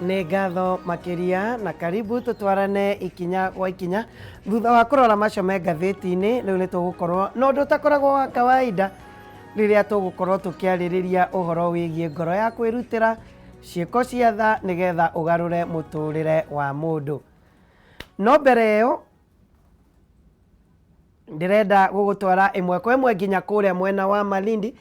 Nĩ ngatho makĩria na karibu tũtwarane ikinya gwa ikinya. Thutha wa kũrora macio me ngathĩti-inĩ, rĩu nĩ tũgũkorwo na ũndũ ũtakoragwo wa kawaida rĩrĩa tũgũkorwo tũkĩarĩrĩria ũhoro wĩgiĩ ngoro ya kwĩrutĩra, ciĩko cia tha nĩgetha ũgarũre mũtũrĩre wa mũndũ. No mbere ĩyo ndĩrenda gũgũtwara ĩmwe kwa ĩmwe nginya kũrĩa mwena wa Malindi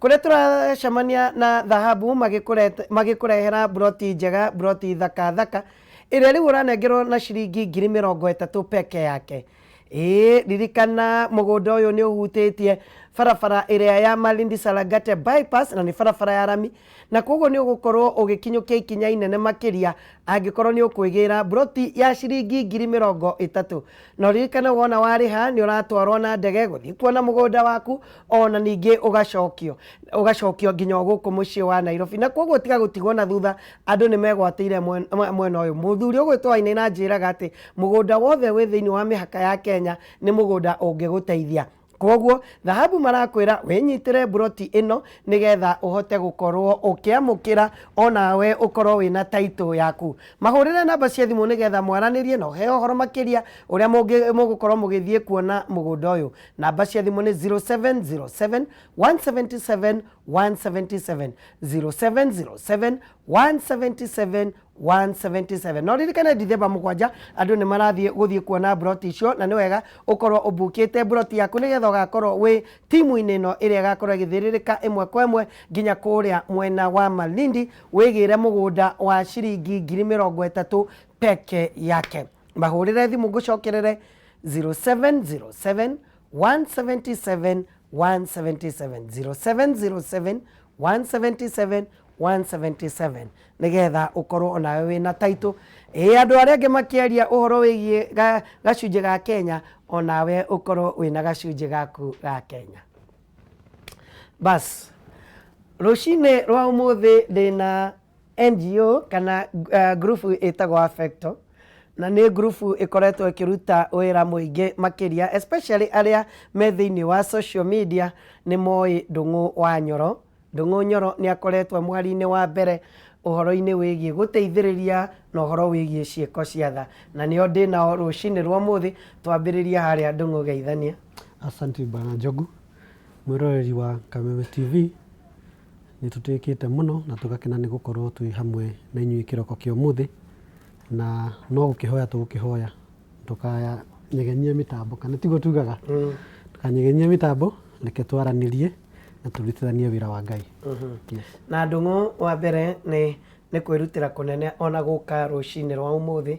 kũrĩa tũracemania na Dhahabu magĩkũrehera mburoti njega, mburoti thaka thaka ĩrĩa rĩu ũranengerwo na ciringi 30,000 peke yake. Ĩĩ ririkana mũgũnda ũyũ nĩ ũhutĩtie barabara ĩrĩa ya Malindi Saragate bypass na nĩ barabara ya rami, na koguo nĩ ũgũkorwo ũgĩkinyũkia ikinya inene makĩria angĩkorwo nĩ ũkwĩgĩra mburoti ya ciringi 30,000. Na ũririkane wona warĩha nĩ ũratwarwo na ndege gũthiĩ kuona mũgũnda waku, ona ningĩ ũgacokio nginya o gũkũ mũciĩ wa Nairobi. Na koguo tiga gũtigwo na thutha, andũ nĩ megwatĩire mwena ũyũ. Mũthuri ũgwĩtwo Wainaina anjĩraga atĩ mũgũnda wothe wĩ thĩinĩ wa mĩhaka ya Kenya nĩ mũgũnda ũngĩgũteithia. Koguo Dhahabu marakwĩra wĩnyitĩre mburoti ĩno nĩgetha ũhote gũkorwo ũkĩamũkĩra onawe ũkorwo wĩna title yaku. Mahũrĩre namba cia thimũ nĩgetha mwaranĩrie na ũheo ũhoro makĩria ũrĩa mũgũkorwo mũgĩthiĩ kuona mũgũnda ũyũ. Namba cia thimũ nĩ 0707 177 177, 0707 177 177. No ririkane Dithemba 7 andũ nĩ marathiĩ gũthiĩ kuona mburoti icio, na nĩ wega ũkorwo ũmbukĩte mburoti yaku nĩgetha ũgakorwo wĩ timu-inĩ ĩno ĩrĩa ĩgakorwo ĩgĩthĩrĩrĩka ĩmwe kwa ĩmwe nginya kũrĩa mwena wa Malindi, wĩgĩre mũgũnda wa ciringi 30,000 peke yake. Mahũrĩre thimũ ngũcokerere 0707 177 177, 0707 177 177 nĩgetha ũkorwo onawe wĩna title. Ĩĩ andũ arĩa angĩ makĩaria ũhoro wĩgiĩ gacunjĩ ga Kenya, onawe ũkorwo wĩna gacunjĩ gaku ga Kenya. Bas, rũcinĩ rwa ũmũthĩ ndĩna NGO kana ngurubu ĩtagwo Affecto, na nĩ ngurubu ĩkoretwo ĩkĩruta wĩra mũingĩ makĩria, especially arĩa me thĩinĩ wa social media nĩ moĩ Ndũng'ũ wa Nyoro. Ndũng'ũ Nyoro nĩ akoretwo e mũhari-inĩ wa mbere ũhoro-inĩ wĩgiĩ gũteithĩrĩria na ũhoro wĩgiĩ ciĩko cia tha, na nĩo ndĩ nao rũcinĩ rwa ũmũthĩ. Twambĩrĩrie harĩa Ndũng'ũ, geithania. Asante bwana Njogu, mwĩroreri wa Kameme TV, nĩ tũtĩĩkĩte mũno na tũgakena nĩ gũkorwo twĩ hamwe na inyuĩ kĩroko kĩa ũmũthĩ, na no gũkĩhoya tũgũkĩhoya ndũkanyegenyie mĩtambo, kana tiguo tugaga? Ndũkanyegenyie mĩtambo, reke twaranĩrie na tũrutithanie wĩra wa Ngai. Yes. Na Ndũng'ũ, wa mbere nĩ kwĩrutĩra kũnene ona gũka rũcinĩ rwa ũmũthĩ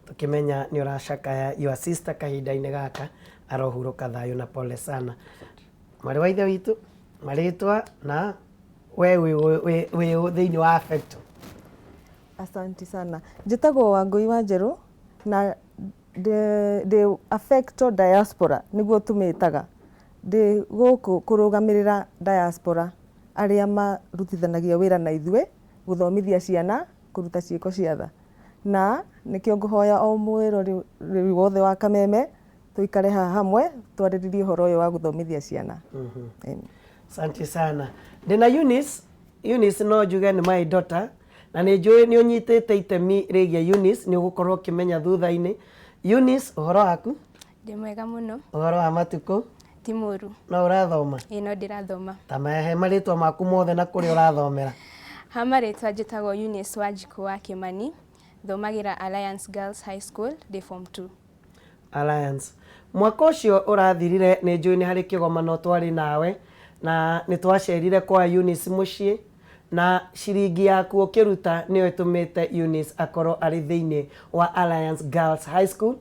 tũkĩmenya nĩ ũracakaya your sister kahinda-inĩ gaka, arohurũka thayũ na pole sana. Mwarĩ wa ithe witũ, marĩtwa na we wĩ thĩinĩ wa Affecto. Asanti sana. Njĩtagwo Wangũi wa Njerũ na ndĩ Affecto Diaspora nĩguo tũmĩtaga. Ndĩ gũkũ kũrũgamĩrĩra diaspora arĩa marutithanagia wĩra na ithuĩ gũthomithia ciana kũruta ciĩko cia tha. Na nĩkĩo ngũhoya o mwĩroreri wothe wa Kameme tũikare haha hamwe twarĩrĩrie ũhoro ũyũ wa gũthomithia ciana. Asante sana. Ndĩna Eunice, Eunice no njuge nĩ my daughter, na nĩ njũĩ nĩ ũnyitĩte itemi rĩgiĩ Eunice, nĩ ũgũkorwo ũkĩmenya thutha-inĩ. Eunice, ũhoro waku? Ndĩ mwega mũno. Ũhoro wa matukũ? Ti mũru. No ũrathoma? Ĩĩ no ndĩrathoma. Ta mahe marĩtwa maku mothe na kũrĩa ũrathomera. Ha marĩtwa njĩtagwo Eunice Wanjikũ wa Kĩmani, thomagĩra Alliance Girls High School, ndĩ form 2. Alliance. Mwaka ũcio ũrathirire nĩ njũĩ nĩ harĩ kĩgomano twarĩ nawe na nĩ twacerire kwa Eunice mũciĩ na ciringi yaku ũkĩruta nĩyo ĩtũmĩte Eunice akorwo arĩ thĩinĩ wa Alliance Girls High School.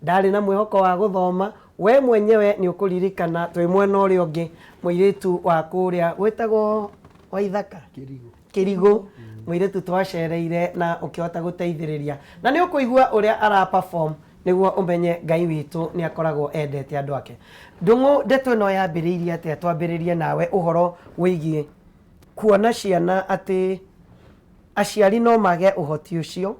Ndarĩ na mwĩhoko wa gũthoma, we mwenyewe nĩ ũkũririkana twĩ mwena ũrĩa ũngĩ mũirĩtu wa kũrĩa gwĩtagwo Waithaka? Kĩrigũ. Kĩrigũ, mũirĩtu twacereire na ũkĩhota gũteithĩrĩria. Na nĩ ũkũigua ũrĩa ara perform nĩguo ũmenye Ngai witũ nĩ akoragwo endete andũ ake. Ndũng'ũ, ndeto ĩno yambĩrĩirie atĩa? Twambĩrĩrie nawe ũhoro wĩgiĩ kuona ciana atĩ aciari no mage ũhoti ũcio,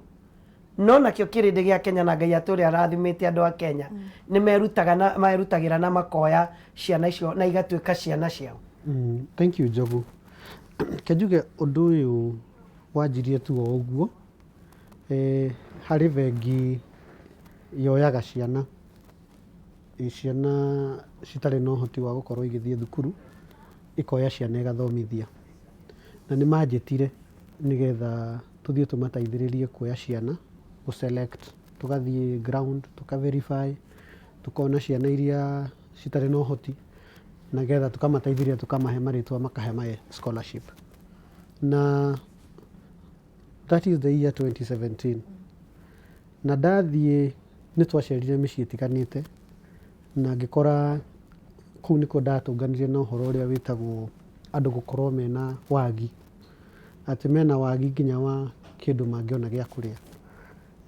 no nakĩo kĩrĩndĩ gĩa Kenya na Ngai atũrĩa arathimĩte andũ a Kenya nĩ merutaga na merutagĩra na makoya ciana icio na igatuĩka ciana ciao. Thank you Njogu. Reke njuge ũndũ ũyũ wanjirie tu o ũguo. Harĩ bengi yoyaga ciana, ciana citarĩ na ũhoti wa gũkorwo igĩthiĩ thukuru, ĩkoya ciana ĩgathomithia. Na nĩ manjĩtire nĩgetha tũthiĩ tũmateithĩrĩrie kuoya ciana, gũ select, tũgathiĩ ground, tũka verify, tũkona ciana iria citarĩ na ũhoti, nĩgetha tũkamateithĩrĩria tũkamahe marĩtwa makahe ma scholarship. Na that is the year 2017. Na ndathiĩ nĩ twacerire mĩciĩ ĩtiganĩte na ngĩkora kũu nĩkuo ndatũnganire na ũhoro ũrĩa wĩtagwo andũ gũkorwo mena wagi, atĩ mena wagi nginya wa kĩndũ mangĩona gĩa kũrĩa.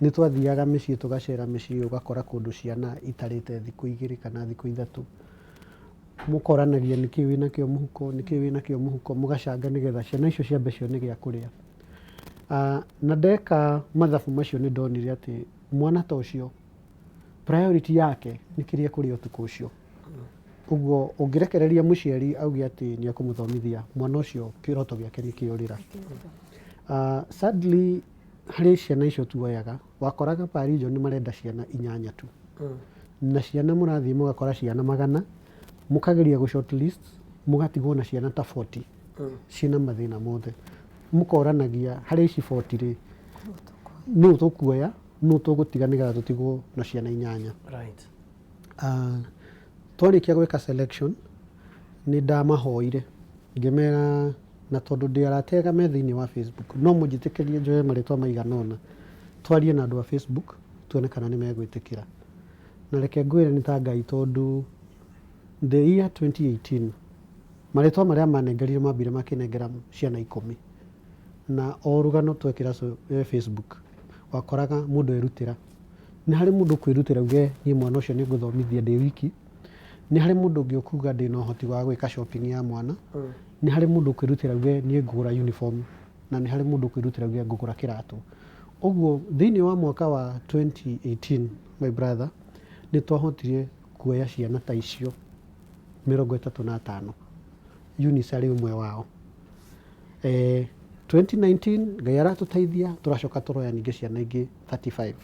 Nĩ twathiaga mĩciĩ tũgacera mĩciĩ ũgakora kũndũ ciana itarĩte thikũ igĩrĩ kana thikũ ithatũ. Mũkoranagia nĩkĩĩ wĩnakĩo mũhuko, nĩkĩĩ wĩnakĩo mũhuko, mũgacanga nĩgetha ciana icio ciambe cione gĩa kũrĩa. Na ndeka mathabu macio nĩ ndonire atĩ mwana ta ũcio priority yake nĩ kĩrĩa ekũrĩa ũtukũ ũcio. Ũguo ũngĩrekereria mũciari auge atĩ nĩ ekũmũthomithia mwana ũcio kĩroto gĩake nĩ kĩorĩra. Sadly harĩ ciana icio tuoyaga, wakoraga per region nĩ marenda ciana inyanya tu. Na ciana mũrathiĩ mũgakora ciana magana, mũkageria gũ short list, mũgatigwo na ciana ta 40 ciĩna mathĩna mothe. Mũkoranagia harĩ ici 40 rĩ, nũ tũkuoya, nũ tũgũtiga nĩgetha tũtigwo na ciana inyanya. Twarĩkia gwĩka selection, nĩ ndamahoire ngĩmera na tondũ ndĩ arata ega me thĩinĩ wa Facebook, no mũnjĩtĩkĩrie njoe marĩtwa maigana ũna, twarie na andũ a Facebook tuone kana nĩ megwĩtĩkĩra. Na reke ngwĩre nĩ ta Ngai tondũ the year 2018 marĩtwa marĩa manengerire mambire makĩnengera ciana ikũmi. Na o rũgano twekĩra Facebook wakoraga mũndũ erutĩra. Nĩ harĩ mũndũ ũkwĩrutĩra auge niĩ mwana ũcio nĩ ngũthomithia ndĩ wiki. Nĩ harĩ mũndũ ũngĩ ũkuga ndĩna ũhoti wa gwĩka shopping ya mwana. Nĩ harĩ mũndũ ũkwĩrutĩra auge niĩ ngũgũra uniform. Na nĩ harĩ mũndũ ũkwĩrutĩra auge ngũgũra kĩratũ. Ũguo thĩinĩ wa mwaka wa 2018 my brother, nĩ twahotire kuoya ciana ta icio 35. Eunice arĩ ũmwe wao. 2019 Ngai aratũteithia tũracoka tũroya ningĩ ciana ingĩ 35.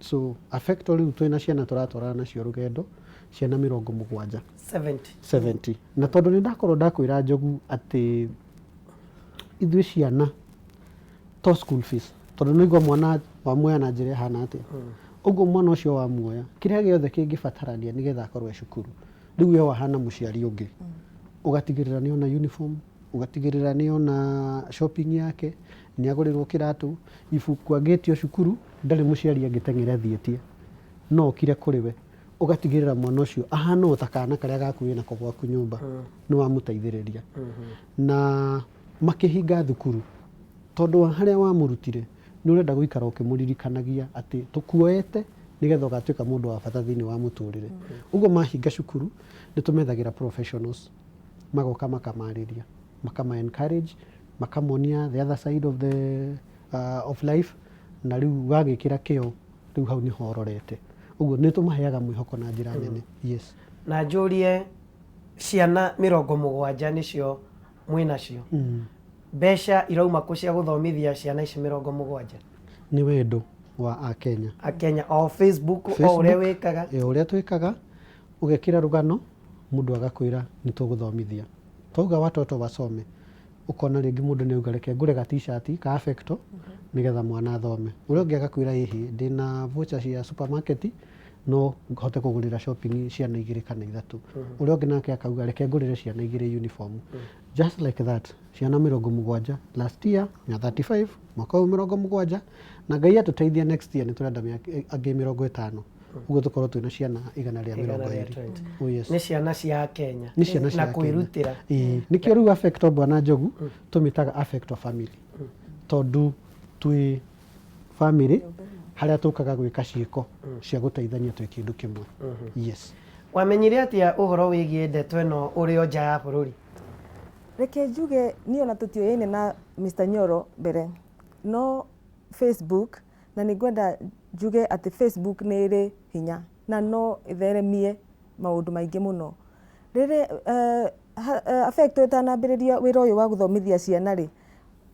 So Affecto rĩu twĩna ciana tũratwarana nacio rũgendo ciana 70. 70. 70. Na tondũ nĩ ndakorwo ndakwĩra Njogu atĩ ithuĩ ciana to school fees, tondũ nĩ ũigua mwana wamuoya na njĩra ĩhana atĩa. Ũguo mwana ũcio wamuoya kĩrĩa gĩothe kĩngĩbatarania nĩgetha akorwo e cukuru, rĩu we wahana mũciari ũngĩ. Ũgatigĩrĩra nĩ ona uniform, ũgatigĩrĩra nĩ ona shopping yake, nĩ agũrĩrwo kĩratũ, ibuku angĩtio cukuru, ndarĩ mũciari angĩteng'era athiĩtie, no okire kũrĩ we. Ũgatigĩrĩra mwana ũcio ahana o ta kana karĩa gaku wĩnako gwaku nyũmba, nĩ wamũteithĩrĩria. Na makĩhinga thukuru, tondũ wa harĩa wamũrutire, nĩ ũrenda gũikara ũkĩmũririkanagia atĩ tũkuoete nĩgetha ũgatuĩka mũndũ wa bata thĩinĩ wa mũtũrĩre. Ũguo mahinga cukuru, nĩ tũmethagĩra professionals, magoka makamarĩria, makama encourage, makamonia the other side of the of life, na rĩu wagĩkĩra kĩo, rĩu hau nĩho ũrorete. Ũguo nĩ tũmaheaga mwĩhoko na njĩra nene. Yes. Na njũrie ciana 70 nĩcio mwĩnacio. Mbeca irauma kũ cia gũthomithia ciana ici 70? Nĩ wendo wa Akenya. Akenya o Facebook, o ũrĩa wĩkaga. O ũrĩa twĩkaga, ũgekĩra rũgano, mũndũ agakwĩra nĩ tũgũthomithia. Twauga watoto wasome, ũkona rĩngĩ mũndũ nĩ auga reke ngũre ga t-shirt ka Affecto nĩgetha mwana athome. Ũrĩa ũngĩ agakwĩra ĩhĩ ndĩna voucher cia supermarket no hote kũgũrĩra shopping ciana igĩrĩ kana ithatũ. Ũrĩa ũngĩ nake akauga reke ngũrĩre ciana igĩrĩ uniform. Just like that, ciana 70 last year na 35, mwaka ũyũ 70, na Ngai atũteithia next year nĩ tũrenda angĩ 50. Ũguo tũkorwo twĩna ciana 120. Oh yes. Nĩ ciana cia Kenya. Nĩ ciana cia Na kwĩrutĩra. Ĩĩ, nĩkĩo rĩu Affecto bwana Njogu tũmĩtaga Affecto family. Tondũ twĩ family harĩa tũkaga gwĩka ciĩko cia gũteithania twĩ kĩndũ kĩmwe. Yes. Wamenyire atĩa ũhoro wĩgiĩ ndeto ĩno ũrĩ o nja ya bũrũri? Reke njuge niĩ ona tũtiũyaine na Mr Nyoro mbere, no Facebook, na nĩ ngwenda njuge atĩ Facebook nĩ ĩrĩ hinya na no ĩtheremie maũndũ maingĩ mũno. Rĩrĩa Affecto ĩtanambĩrĩria wĩra ũyũ wa gũthomithia ciana rĩ,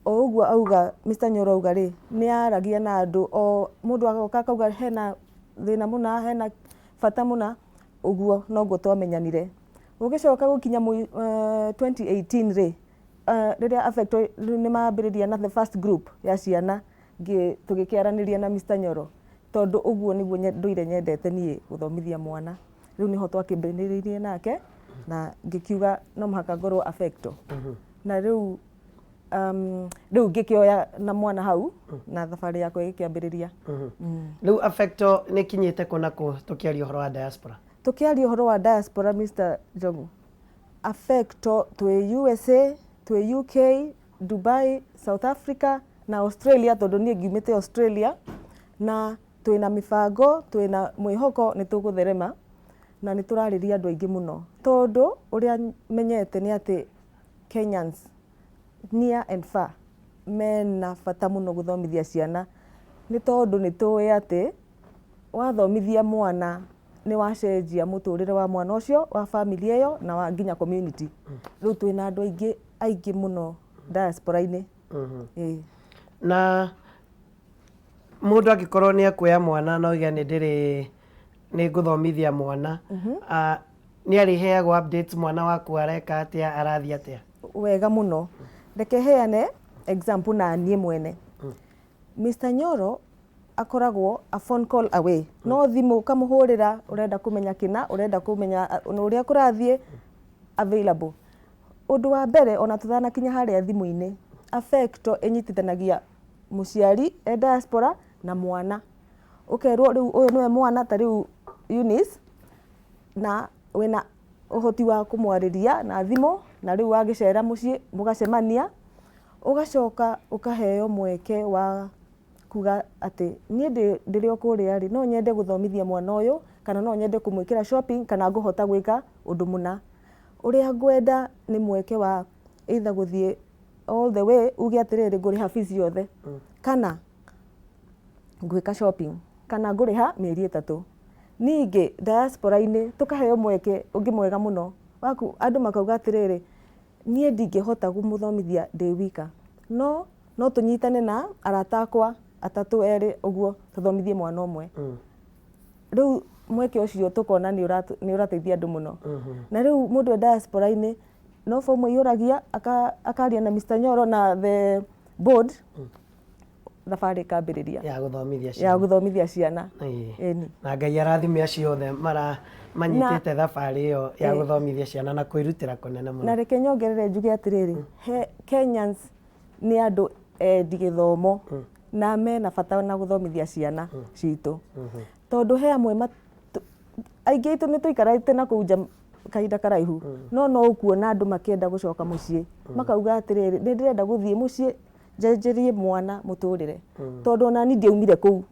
O ũguo auga Mr Nyoro auga rĩ, nĩ aragia na andũ o mũndũ agoka akauga hena thĩna mũna, hena bata mũna, ũguo noguo twamenyanire. Gũgĩcoka gũkinya 2018 rĩ, rĩrĩa Affecto rĩu nĩ mambĩrĩria na the first group ya ciana, tũgĩkĩaranĩria na Mr Nyoro, tondũ ũguo nĩguo ndũire nyendete niĩ gũthomithia mwana. Rĩu nĩho twakĩambĩrĩirie nake na ngĩkiuga no mũhaka ngorwo Affecto. Na rĩu rĩu ngĩkĩoya na mwana hau na thabarĩ yakwa ĩgĩkĩambĩrĩria. Rĩu Affecto nĩ ĩkinyĩte kũ na kũ tũkĩaria ũhoro wa diaspora? Tũkĩaria ũhoro wa diaspora Mr Njogu, Affecto twĩ USA, twĩ UK, Dubai, South Africa na Australia tondũ niĩ ngiumĩte Australia, na twĩna mĩbango, twĩna mwĩhoko nĩ tũgũtherema na nĩ tũrarĩria andũ aingĩ mũno tondũ ũrĩa menyete nĩ atĩ Kenyans near and far mena bata mũno gũthomithia ciana nĩ tondũ nĩ tũĩ atĩ wathomithia mwana nĩ wacenjia mũtũrĩre wa mwana ũcio, wa family ĩyo na wa nginya community. Rĩu twĩna andũ aingĩ aingĩ mũno diaspora-inĩ. Ĩĩ. Na mũndũ angĩkorwo nĩ ekuoya mwana na oige nĩ ndĩrĩ nĩ ngũthomithia mwana, nĩ arĩheagwo updates mwana waku areka atĩa, arathiĩ atĩa? Wega mũno. Reke heane example na niĩ mwene. Mr Nyoro akoragwo a phone call away. No thimũ ũkamũhũrĩra ũrenda kũmenya kĩna, ũrenda kũmenya ũrĩa kũrathiĩ, available. Ũndũ wa mbere ona tũtanakinya harĩa thimũ-inĩ, Affecto ĩnyitithanagia mũciari e diaspora na mwana. Ũkerwo rĩu ũyũ nĩwe mwana ta rĩu Eunice, na wĩna ũhoti wa kũmwarĩria na thimũ, na rĩu wagĩcera mũciĩ mũgacemania, ũgacoka ũkaheo mweke wa kuga atĩ niĩ ndĩrĩ o kũrĩa rĩ, no nyende gũthomithia mwana ũyũ, kana no nyende kũmwĩkĩra shopping, kana ngũhota gwĩka ũndũ mũna. Ũrĩa ngwenda nĩ mweke wa either gũthiĩ all the way uge atĩrĩrĩ ngũrĩha fees yothe, kana ngwĩka shopping, kana ngũrĩha mĩeri ĩtatũ. Ningĩ diaspora-inĩ tũkaheo mweke ũngĩ mwega mũno waku andũ makauga atĩrĩrĩ niĩ ndingĩhota kũmũthomithia ndĩ wika, no no tũnyitane na arata akwa atatũ erĩ ũguo tũthomithie mwana ũmwe. Rĩu mweke ũcio tũkona nĩ ũrateithia andũ mũno. Na rĩu mũndũ e diaspora-inĩ no bomu aiyũragia akaria na Mr Nyoro na the board, thabarĩ ĩkambĩrĩria ya gũthomithia ciana. Ya gũthomithia ciana. Ĩni. Na Ngai arathime acio othe mara manyitĩte thabarĩ ĩyo ya gũthomithia ciana na kwĩrutĩra kũnene mũno. Na reke nyongerere njuge atĩrĩrĩ, he Kenyans nĩ andũ endi gĩthomo na mena bata na gũthomithia ciana citũ. Tondũ he amwe aingĩ aitũ nĩ tũikarĩte na kũu nja kahinda karaihu, no no ũkuona andũ makĩenda gũcoka mũciĩ, makauga atĩrĩrĩ, nĩ ndĩrenda gũthiĩ mũciĩ njenjerie mwana mũtũrĩre, tondũ ona niĩ ndiaumire kũu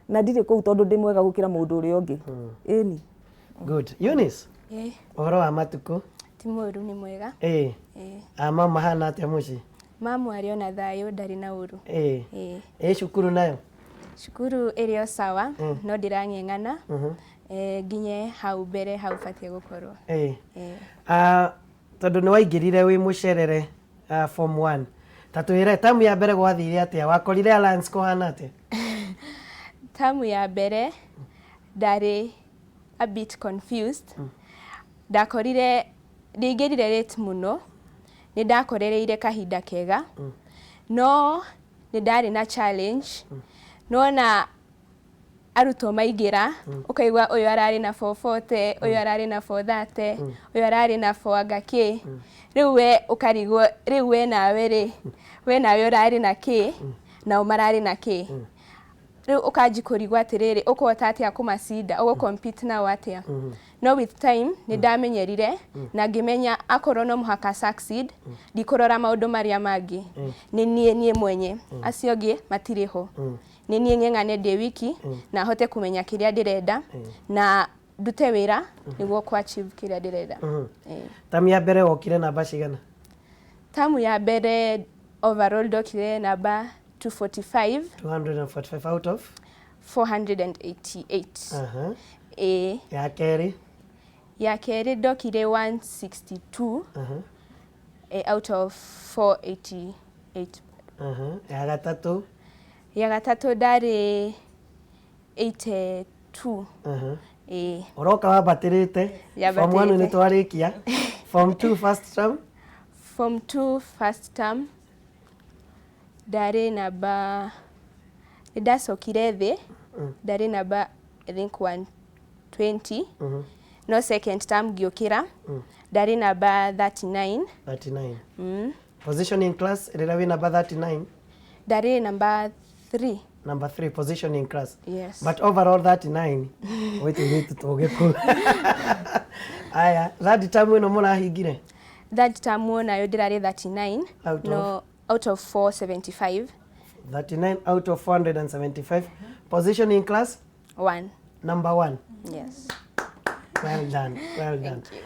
na ndirĩ kũu tondũ ndĩ mwega gũkĩra mũndũ ũrĩa ũngĩ. Ĩni. Good. Eunice, Ĩĩ, ũhoro wa matukũ? Ti mũru, nĩ mwega. Ĩĩ. Ĩĩ. A mama hana atĩa mũciĩ? Mamu arĩ ona thayũ, ndarĩ na ũru. Ĩĩ. Ĩĩ. Ĩ cukuru nayo? Cukuru ĩrĩ o sawa, no ndĩrang'eng'ana nginye hau mbere hau batiĩ gũkorwo. Ĩĩ. Ĩĩ. Ah, tondũ nĩ waingĩrire wĩ mũcerere form 1, ta twĩre tamu ya mbere gwathire atĩa? Wakorire Alliance kũhana atĩa? Tamu ya mbere ndarĩ a bit confused. Ndakorire ndĩingĩrire late mũno, nĩ ndakorereire kahinda kega, no nĩ ndarĩ na challenge. Nona arutwo maingĩra, ũkaigua ũyũ ararĩ na 440, ũyũ ararĩ na 430, ũyũ ararĩ na 4 anga kĩ. Rĩu we ũkarigwo, rĩu we nawe rĩ, we nawe ũrarĩ na kĩ, nao mararĩ na kĩ. Rĩu ũkanji kũrigwo atĩrĩrĩ, ũkũhota atĩa kũmacinda, ũgũ compete nao atĩa? No with time nĩ ndamenyerire na ngĩmenya akorwo no mũhaka succeed, ndikũrora maũndũ marĩa mangĩ, nĩ niĩ niĩ mwenye, acio angĩ matirĩ ho, nĩ niĩ ng'eng'ane ndĩ wiki na hote kũmenya kĩrĩa ndĩrenda na ndute wĩra nĩguo kũ achieve kĩrĩa ndĩrenda. Ĩĩ. Tamu ya mbere wokire namba cigana? Tamu ya mbere overall ndokire namba 245. 245 out of 488. Ĩĩ. Ya kerĩ? Ya kerĩ ndokire 162 out of 488. Ya gatatũ? Ya gatatũ ndarĩ 82. Ĩĩ. Ũroka wambatĩrĩte. Form 1 nĩ Nyambatĩrĩte. Twarĩkia. Form 2 first term? Form 2 first term ndarĩ namba, nĩ ndacokire thĩ, ndarĩ namba I think 120, no second term ngĩũkĩra, ndarĩ namba 39. 39. Position in class rĩrĩa wĩ namba 39? Ndarĩ namba 3. Number 3 position in class. Yes. But overall 39, wĩtĩirĩtu tũgĩkũ. Aya, third term ĩno mũrahingire? Third term nayo ndĩrarĩ 39. Out of? No, out of 475. 39 out of 475. Position in class? 1. Number 1. Yes. Well done, well done. Thank you.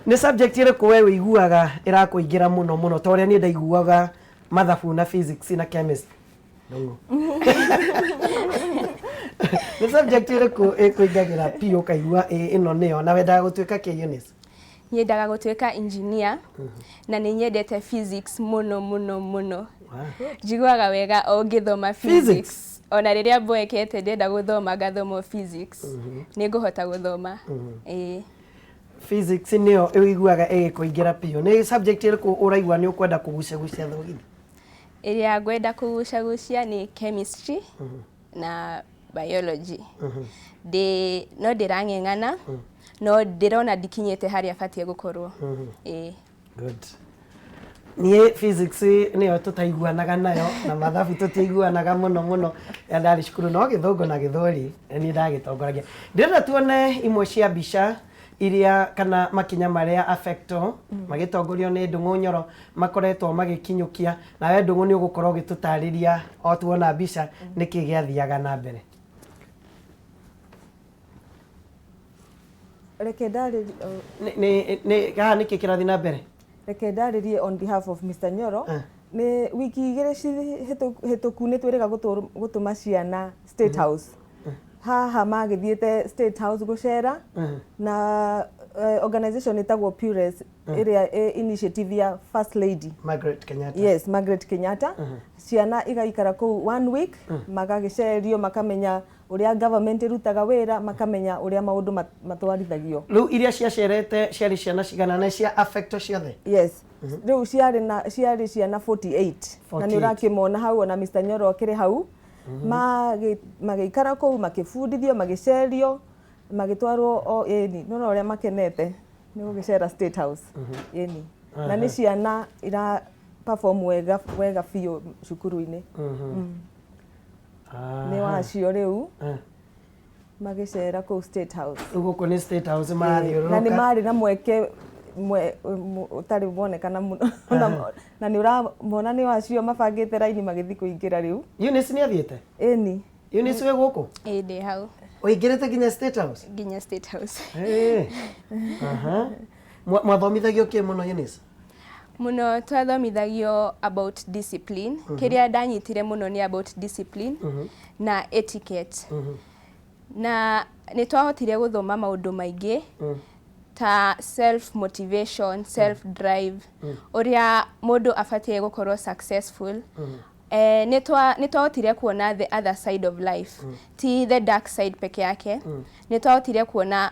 Nĩ subject ĩrĩkũ we wĩiguaga ĩrakũingĩra mũno mũno, ta ũrĩa niĩ ndaiguaga mathabu na physics na chemistry? Ndũng'ũ. Nĩ subject ĩrĩkũ ĩkũingagĩra piũ ũkaigua ĩ ĩno nĩyo, na wendaga gũtuĩka kĩ, Eunice? Nyendaga gũtuĩka engineer, na nĩ nyendete physics mũno mũno mũno. Njiguaga wega o ngĩthoma Physics? Physics. Ona rĩrĩa mboekete ndĩrenda gũthoma, ngathoma o physics, nĩ ngũhota gũthoma, ĩĩ. Physics nĩyo ũiguaga ĩgĩkũingĩra piũ. Nĩ subject ĩrĩkũ ũraigua nĩ ũkwenda kũgucagucia thogithi? Ĩrĩa ngwenda kũgucagucia nĩ chemistry na biology. Ndĩ no ndĩrang'eng'ana, no ndĩrona ndikinyĩte harĩa batiĩ gũkorwo, ĩĩ. Good. Niĩ physics nĩyo tũtaiguanaga nayo, na mathabu tũtiiguanaga mũno mũno rĩrĩa ndarĩ cukuru, no gĩthũngũ na gĩthweri niĩ ndagĩtongoragia. Ndĩrenda tuone imwe cia mbica iria kana makinya marĩa Affecto magĩtongorio nĩ Ndũng'ũ Nyoro makoretwo magĩkinyũkia, nawe Ndũng'ũ nĩ ũgũkorwo ũgĩtũtarĩria o tuona mbica nĩkĩ gĩathiaga na mbere. Reke ndarĩrie. Nĩ haha nĩkĩ kĩrathiĩ na mbere? Reke ndarĩrie on behalf of Mr. Nyoro. Nĩ wiki 2 hĩtũku nĩ twĩrĩga gũtũma ciana State House. Haha magĩthiĩte State House gũcera na organization ĩtagwo Pures, ĩrĩa ĩ initiative ya First Lady Margaret Kenyatta. Yes, Margaret Kenyatta. Ciana igaikara kũu one week, magagĩcerio, makamenya ũrĩa government ĩrutaga wĩra, makamenya ũrĩa maũndũ matwarithagio. Rĩu iria ciacerete ciarĩ ciana cigana, na cia Affecto ciothe? Yes, rĩu ciarĩ ciana 48, na nĩ 48. Ũrakĩmona hau, ona Mr. Nyoro akĩrĩ hau. Magĩikara kũu, makĩbundithio, magĩcerio, magĩtwarwo o ĩni nĩũrona ũrĩa makenete nĩ gũgĩcera State House, ĩni, na nĩ ciana ira perform wega wega biũ cukuru-inĩ. Nĩ wacio rĩu magĩcera kũu State House. Rĩu gũkũ nĩ State House Na nĩ marathiũrũrũka. Marĩ na mweke ũtarĩ wonekana mũno, na nĩ ũramona nĩ wacio mabangĩte raini magĩthiĩ kũingĩra rĩu. Eunice nĩ athiĩte? Ĩni. Eunice, wĩ gũkũ? Ĩĩ, ndĩ hau. Ũingĩrĩte nginya State House? Nginya State House. Eh. Aha. Mwathomithagio kĩ mũno, Eunice? Mũno twathomithagio about discipline. Kĩrĩa ndanyitire mũno nĩ about discipline na etiquette, na nĩ twahotire gũthoma maũndũ maingĩ ta self motivation, self drive, ũrĩa mũndũ abatiĩ gũkorwo successful. Nĩ twahotire kuona the other side of life, ti the dark side peke yake. Nĩ twahotire kuona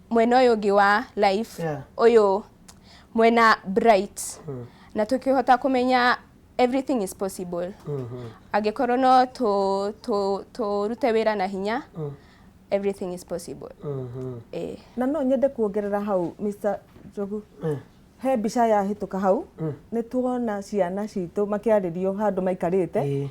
mwena ũyũ ũngĩ wa life, ũyũ mwena bright, na tũkĩhota kũmenya everything is possible angĩkorwo no tũrute wĩra na hinya. Everything is possible. Na no nyende kuongerera hau, Mr. Njogu. He mbica yahĩtũka hau, nĩ tuona ciana citũ makĩarĩrio handũ maikarĩte.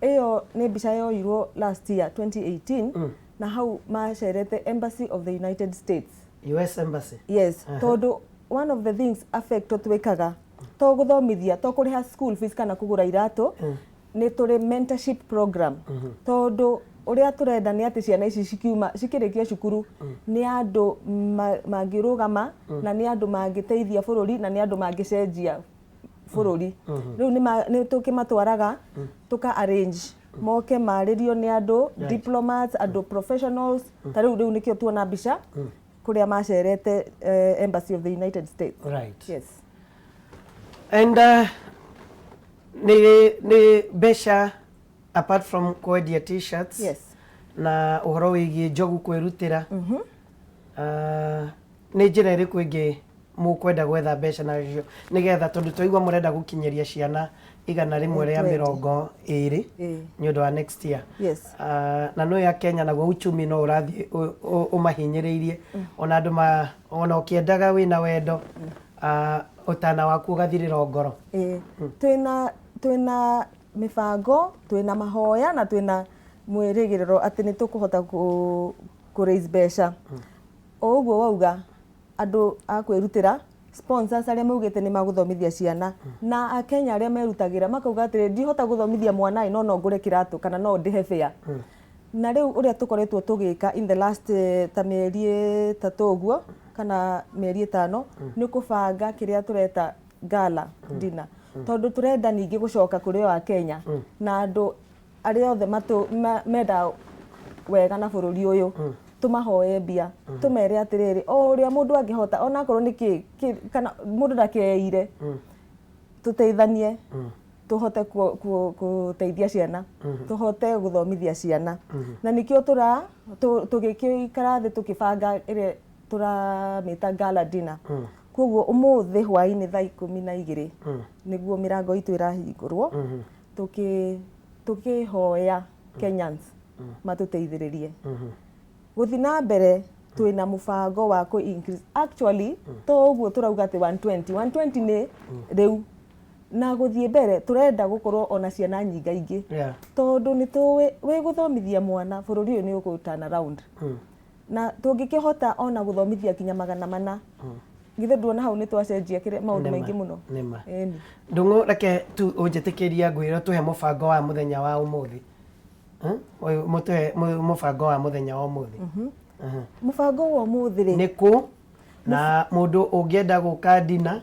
Ĩyo nĩ mbica yoirwo last year 2018, na hau macerete Embassy of the United States. US Embassy. Yes, tondũ one of the things Affecto twĩkaga to gũthomithia, to kũrĩha school fees kana kũgũra iratũ, nĩ tũrĩ mentorship program, tondũ ũrĩa tũrenda nĩ atĩ ciana ici cikiuma cikĩrĩkia cukuru nĩ andũ mangĩrũgama, na nĩ andũ mangĩteithia bũrũri, na nĩ andũ mangĩcenjia bũrũri. Rĩu nĩ tũkĩmatwaraga tũka arrange moke marĩrio nĩ andũ diplomats, andũ professionals. Ta rĩu nĩkĩo tuona mbica kũrĩa macerete, Embassy of the United States. Yes. And Nĩ mbeca apart from kwendia t-shirts na ũhoro wĩgiĩ Njogu kwĩrutĩra, ah, nĩ njĩra ĩrĩkũ ĩngĩ mũkwenda gwetha mbeca nacio nĩgetha, tondũ twaigua mũrenda gũkinyĩria ciana 120 20? Nĩ ũndũ wa next year. Yes. Ah, na no ya Kenya naguo uchumi no ũrathiĩ ũmahinyĩrĩirie, ona andũ ma ona ũkĩendaga wĩna wendo, ah, ũtana waku ũgathirĩra o ngoro. Ĩĩ, twĩna mĩbango, twĩna mahoya na twĩna mwĩrĩgĩrĩro atĩ nĩ tũkũhota kũ raise mbeca. O ũguo wauga, andũ a kwĩrutĩra, sponsors arĩa maugĩte nĩ magũthomithia ciana, na akenya arĩa merutagĩra makauga atĩrĩ, ndihota gũthomithia mwana ĩ, no ngũre kĩratũ kana no ndĩhe fare. Na rĩu ũrĩa tũkoretwo tũgĩka in the last ta mĩeri 3 ũguo kana mĩeri 5 nĩ kũbanga kĩrĩa tũreta gala dinner, tondũ tũrenda ningĩ gũcoka kũrĩ o akenya na andũ arĩa othe menda wega na bũrũri ũyũ, tũmahoe mbia, tũmere atĩrĩrĩ, o ũrĩa mũndũ angĩhota, onakorwo nĩ kĩ kana mũndũ ndakeire, tũteithanie tũhote gũteithia ciana, tũhote gũthomithia ciana. Na nĩkĩo tũra tũgĩkĩikara thĩ tũkĩbanga ĩrĩa tũramĩta gala dinner. Koguo ũmũthĩ hwaĩ-inĩ thaa 12 nĩguo mĩrango itũ ĩrahingũrwo, tũkĩhoya Kenyans matũteithĩrĩrie gũthiĩ na mbere. Twĩna mũbango wa kũ increase actually, to ũguo tũrauga atĩ 120 120 nĩ rĩu, na gũthiĩ mbere tũrenda gũkorwo ona ciana nyingaingĩ, tondũ nĩ tũĩ wĩ gũthomithia mwana bũrũri ũyũ nĩ ũgũ turn around, na tũngĩkĩhota ona gũthomithia nginya 400, githĩ nduona hau nĩ twacenjia kĩrĩa maũndũ maingĩ mũno? Nĩma. Ĩni. Ndũng'ũ, reke tu ũnjĩtĩkĩria ngwĩre tũhe mũbango wa mũthenya wa ũmũthĩ. Ũyũ, mũtũhe mũbango wa mũthenya wa ũmũthĩ. Mũbango wa ũmũthĩ rĩ, Nĩ kũ na mũndũ ũngĩenda gũka dinner,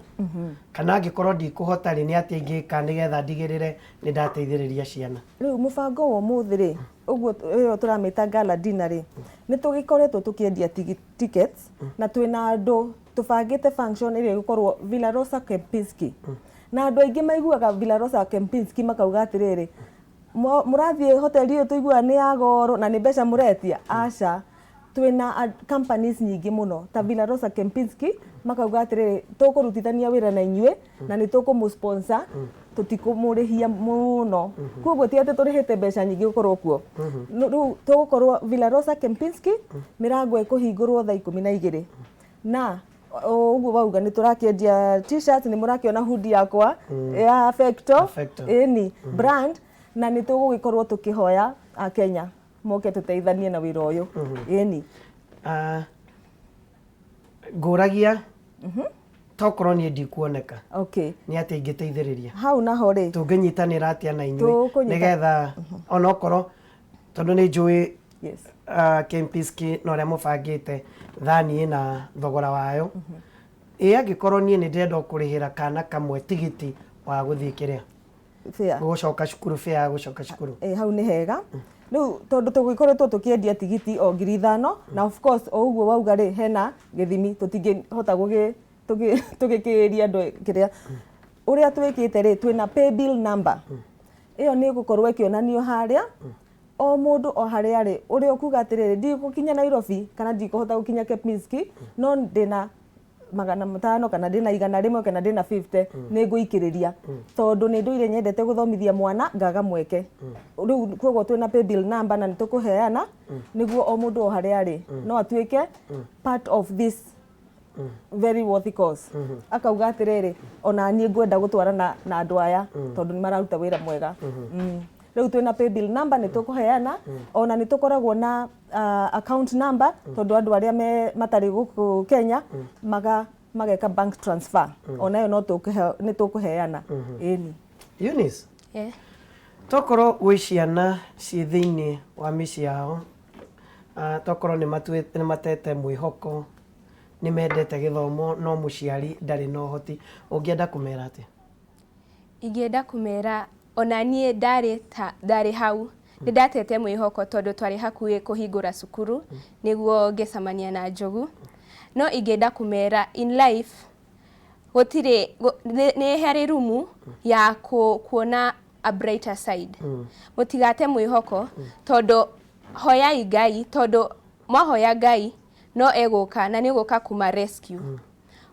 kana angĩkorwo ndikũhota rĩ, nĩ atĩa ingĩka nĩgetha ndigĩrĩre nĩ ndateithĩrĩria ciana? Rĩu mũbango wa ũmũthĩ rĩ, ũguo ĩyo tũramĩta gala dinner rĩ, nĩ tũgĩkoretwo tũkĩendia tickets, na twĩna andũ tũbangĩte function ĩrĩa ĩgũkorwo Villa Rosa Kempinski. Na andũ aingĩ maiguaga Villa Rosa Kempinski makauga atĩrĩrĩ, mũrathiĩ hoteli ĩyo tũiguaga nĩ ya goro na nĩ mbeca mũretia. Aca, twĩna companies nyingĩ mũno ta Villa Rosa Kempinski, makauga atĩrĩrĩ, tũkũrutithania wĩra na inyuĩ na nĩ tũkũmũ sponsor, tũtikũmũrĩhia mũno. Koguo ti atĩ tũrĩhĩte mbeca nyingĩ gũkorwo kuo. Rĩu tũgũkorwo Villa Rosa Kempinski, mĩrango ĩkũhingũrwo thaa 12, na o ũguo wauga nĩ tũrakĩendia t-shirt, nĩ mũrakĩona hoodie yakwa ya Fecto. Affecto. Ĩni, brand, na nĩ tũgũgĩkorwo tũkĩhoya akenya moke tũteithanie na wĩra ũyũ, ĩni. Ah, ngũragia tokorwo niĩ ndikuoneka, nĩ atĩa ingĩteithĩrĩria? Hau naho rĩ, Tũngĩnyitanĩra atĩa na inyuĩ nĩgetha onokorwo, tondũ nĩ njũĩ Kempinski na ũrĩa mũbangĩte thani ĩna thogora wayo, ĩ angĩkorwo niĩ nĩ ndĩrenda o kũrĩhĩra kana kamwe tigiti wa gũthiĩ kĩrĩa fare, gũcoka cukuru, fare ya gũcoka cukuru? Ĩ, hau nĩ hega. Rĩu tondũ tũgĩkoretwo tũkĩendia tigiti o 5,000, na of course o ũguo wauga rĩ, hena gĩthimi tũtingĩhota tũgĩkĩria andũ kĩrĩa. Ũrĩa twĩkĩte rĩ, twĩna pay bill number, ĩyo nĩ ĩgũkorwo ĩkĩonanio harĩa, o mũndũ o harĩa arĩ, ũrĩa ũkuga atĩrĩrĩ, ndigũkinya Nairobi kana ndikũhota gũkinya Kempinski, no ndĩna 500 kana ndĩna 100 kana ndĩna 50, nĩ ngũikĩrĩria, tondũ nĩ ndũire nyendete gũthomithia mwana ngaga mweke rĩu. Koguo twĩna pay bill number na nĩ tũkũheana nĩguo o mũndũ o harĩa arĩ no atuĩke part of this very worthy cause, akauga atĩrĩrĩ, ona niĩ ngwenda gũtwarana na andũ aya tondũ nĩ mararuta wĩra mwega. Rĩu twĩna pay bill number nĩ tũkũheana, ona nĩ tũkoragwo na account number, tondũ andũ arĩa me matarĩ gũkũ Kenya mageka bank transfer, onayo no nĩ tũkũheana, ĩni. Eunice, Yeah. tokorwo gwĩ ciana ciĩ thĩinĩ wa mĩciĩ yao, tokorwo nĩ matete mwĩhoko, nĩ mendete gĩthomo no mũciari ndarĩ na ũhoti, ũngĩenda kũmera atĩa? Ingĩenda kũmera ona niĩ ndarĩ ta ndarĩ hau, nĩ ndatete mwĩhoko tondũ twarĩ hakuhĩ kũhingũra cukuru nĩguo ngĩcemania na Njogu. No ingĩenda kũmera in life Gũtirĩ nĩ harĩ rumu ya kuona a brighter side. Mũtigate mwĩhoko tondũ hoyai Ngai, tondũ mwahoya Ngai no egũka na nĩ ũgũka kuma rescue.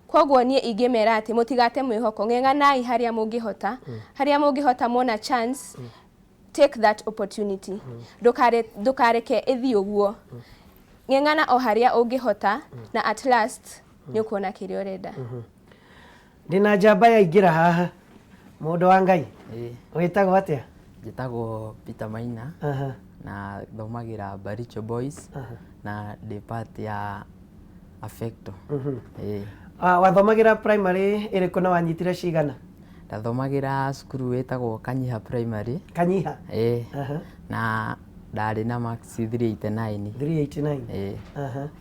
Koguo niĩ ingĩmera atĩ mũtigate mwĩhoko, ng'eng'anai harĩa mũngĩhota, harĩa mũngĩhota mwona chance, take that opportunity. Ndũkareke ĩthiĩ ũguo. Ng'eng'ana o harĩa ũngĩhota na at last nĩ ũkuona kĩrĩa ũrenda. Ndĩna njamba yaingĩra haha, mũndũ wa Ngai. Ĩĩ. Wĩtagwo atĩa? Njĩtagwo Peter Maina na thomagĩra Baricho Boys na ndĩ part ya Affecto. Ĩĩ. Ah, wathomagĩra primary ĩrĩkũ na wanyitire cigana? Ndathomagĩra cukuru wĩtagwo Kanyiha Primary. Kanyiha? Ĩĩ. Na ndarĩ na marks 389. 389? Ĩĩ.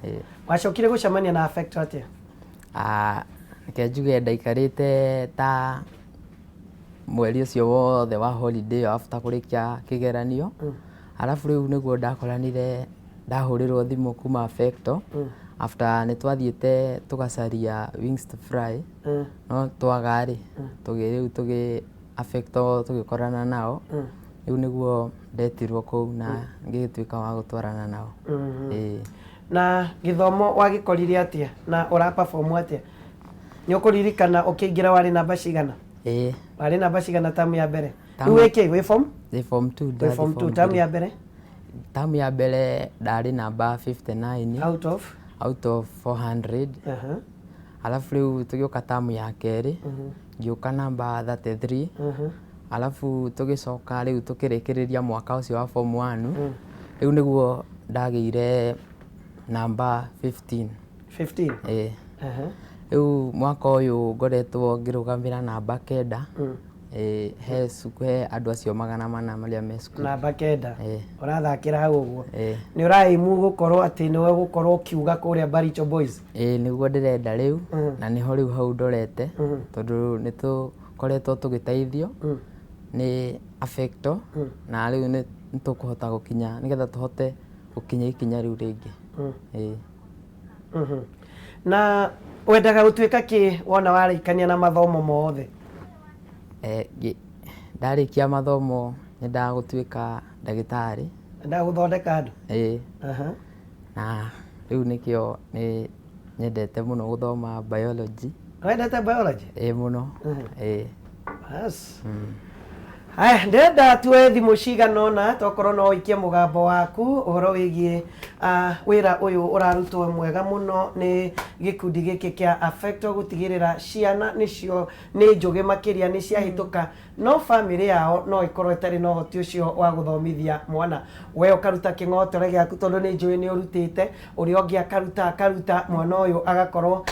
Ĩĩ. Wacokire gũcemania na Affecto atĩa? Ah, reke njuge ndaikarĩte ta mweri ũcio wothe wa holiday ĩyo after kũrĩkia kĩgeranio. Arabu rĩu nĩguo ndakoranire ndahũrĩrwo thimũ kuma Affecto after nĩ twathiĩte tũgacaria Wings to Fly no twaga rĩ, tũgĩ rĩu tũgĩ Affecto tũgĩkorana nao. Rĩu nĩguo ndetirwo kũu na ngĩgĩtuĩka wa gũtwarana nao. Ĩĩ. Na gĩthomo wagĩkorire atĩa na ũra perform atĩa? Nĩ ũkũririkana ũkĩingĩra warĩ namba cigana? Ĩĩ. Warĩ namba cigana tamu ya mbere? Rĩu wĩ kĩ? Wĩ form? Ndĩ form 2. Wĩ form 2. Tamu ya mbere? Tamu ya mbere ndarĩ namba 59. Out of? Out of 400. Alafu rĩu tũgĩũka tamu ya kerĩ, ngĩũka namba 33. Alafu tũgĩcoka rĩu tũkĩrĩkĩrĩria mwaka ũcio wa form 1. Rĩu nĩguo ndagĩire namba 15. 15? Ĩĩ. Rĩu mwaka ũyũ ngoretwo ngĩrũgamĩra namba 9. Ĩĩ, he he andũ acio 400 marĩa me cukuru. Namba 9? Ĩĩ. Ũrathakĩra hau ũguo? Ĩĩ. Nĩ ũraĩmu gũkorwo atĩ nĩwe ũgũkorwo ũkiuga kũrĩa Baricho Boys? Ĩĩ, nĩguo ndĩrenda rĩu, na nĩho rĩu hau ndorete, tondũ nĩ tũkoretwo tũgĩteithio nĩ Affecto, na rĩu nĩ tũkũhota gũkinya, nĩgetha tũhote gũkinya ikinya rĩu rĩngĩ. Ĩĩ. Na wendaga gũtuĩka kĩ wona warĩkania na mathomo mothe? Ndarĩkia mathomo nyendaga gũtuĩka ndagĩtarĩ. Wendaga gũthondeka andũ? Ĩĩ. Na rĩu nĩkĩo nĩ nyendete mũno gũthoma biology. Wendete biology? Ĩĩ mũno. Ĩĩ. Bas. Haya, ndĩrenda tuoe thimũ cigana ũna tokorwo no ũikie mũgambo waku ũhoro wĩgiĩ wĩra ũyũ ũrarutwo mwega mũno nĩ gĩkundi gĩkĩ kĩa Affecto gũtigĩrĩra ciana nĩcio nĩ njũgĩ makĩria nĩ ciahĩtũka no bamĩrĩ yao no ĩkorwo ĩtarĩ na ũhoti ũcio wa gũthomithia mwana. We ũkaruta kĩng'otore gĩaku tondũ nĩ njũĩ nĩ ũrutĩte, ũrĩa ũngĩ akaruta akaruta, mwana ũyũ agakorwo